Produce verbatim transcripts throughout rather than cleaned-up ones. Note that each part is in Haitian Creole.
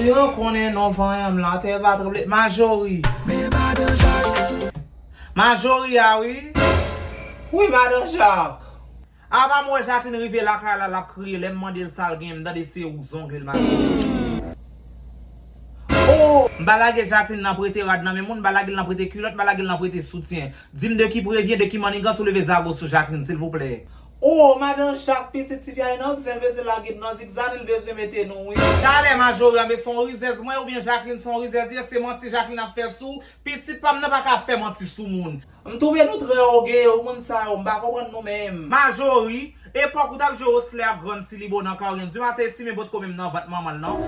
Yo konnen non vanyan m la, tè va tranble. Majori. Men madan Jak. Majori a wi. Wi, madan Jak. Apa m wè Jacqueline rive lakay la, l ap kriye. Lè m mande l sa l gen, m tande se ou k zongle l, Majori. Oh, m pa lage Jacqueline nan prete rad nan men moun, m pa lage l nan prete kilòt, m pa lage l nan prete soutyen. Di m de ki prevyen, de ki mannigans ou leve zago sou Jacqueline, silvouplè. Oh, madan Jak, pitit tifi a nan zen, l bezwen lage n nan zigzag, li bezwen mete nou, wi. Talè Majori, anben se yon rizèz mwen, oubyen Jacqueline se yon rizèz, ye, se manti Jacqueline ap fè sou, pitit pa m nan pa ka ap fè manti sou moun. M twouve nou trè ògeye, wi, moun sa yo, m pa konprann nou menm. Majori, epòk ou t ap jwe Oslè ak Grann Silibo nan Karyen, di m ase estime potko menm nan vant manman l, non.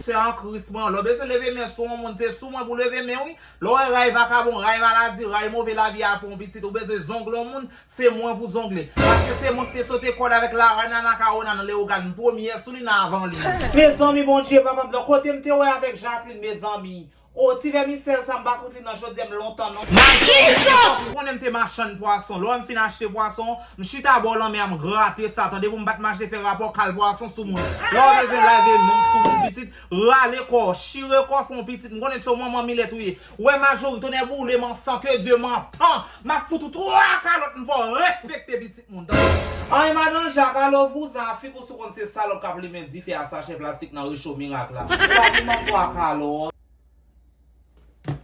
Sè an Kris mwen, lè w bezwen leve men sou yon moun, se sou mwen pou leve men, wi. Lè w wè ray vakabon, ray maladi, ray move lavi a pou yon pitit, ou bezwen zongle yon moun, se mwen pou zongle. Paske se mwen ki te sote kòd avèk Larèn Anacaona nan Leyogàn, m premyè sou li nan avan li. Mezanmi, Bondye, papa m, nan kote m te wè avèk Jacqueline, mezanmi. O, ti vèmisèl sa, m pa kout li nan jodi a, m lontan non. Majori, ou konnen m te machann pwason. Lè w wè m fin achte pwason, m chita bò lanmè a, m grate sa, tande pou m bat mache fè rapò kal pwason sou moun. Lè w bezwen lave men w sou moun pitit, rale kò w, chire kò w, fè yon pitit. M konnen se yon manman milèt ou ye. Ou wè Majori, tonnè boule m an san, ke Dye m antan. M ap fout ou twa kalòt, m fè w respekte pitit moun, tande? Anyen madan Jak, alo vouzan a, figi w si w konn se salòp k ap limen dife a sachè plastik nan recho mirak la. Ou pa pou m an twa kalòt.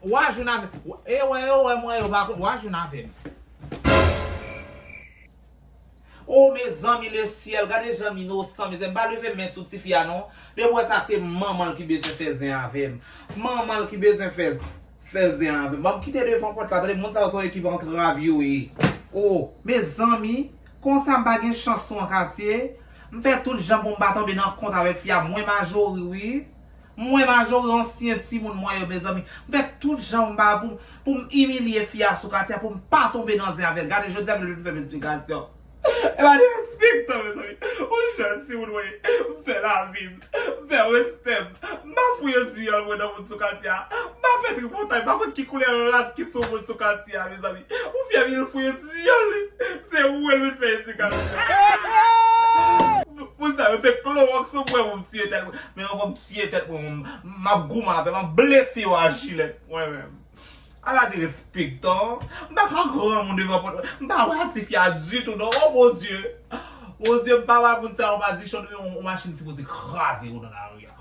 W a jwenn avè m. E wè, e wè, mwen yo pa konn. W a jwenn avè m. O mezanmi lesyèl, gade jan m inosan, mezanmi, m pa leve men sou tifi a non. Depi w wè sa, se manman l ki bezwen fè zen avè m. Manman l ki bezwen fè, fè zen avè m. Ban m kite devan pòt la, tande, moun sa yo se yon ekip antrav yo ye. O, mezanmi, konsa m pa gen chans sou an katye. M fè tout jan pou m pa tonbe nan kont avèk fi a, mwen Majori wi. Mwen Majori ansyen timoun mwen yo, mezanmi. M fè tout jan m ba pou, pou m imilye fi a sou katye a, pou m pa tonbe nan zen avè l. Gade, jodi a, m vin fè m esplikasyon. E pa derespektan, mezanmi. Yon jèn timoun mwen ye. M fè lavi m. M fè respè m. M pa fouye dyòl mwen nan moun sou katye a. M pa fè tripotay. M pa konn ki koulè rad ki sou moun sou katye a, mezanmi. Ou fè vin fouye dyòl li. Se ou l vin fè esplikasyon. Moun sa yo se klowòks sou mwen pou m tiye tèt mwen. Men anvan m tiye tèt mwen, m, m ap goumen avè, m ap blese yo a jilèt mwen menm. Ala derespektan. M pa ka granmoun devan pòt. M pa wè a tifi a ditou non. O Bondye. Bondye, m pa wè moun sa yo pa di chon, yon, yon machin sipoze kraze yo nan lari a.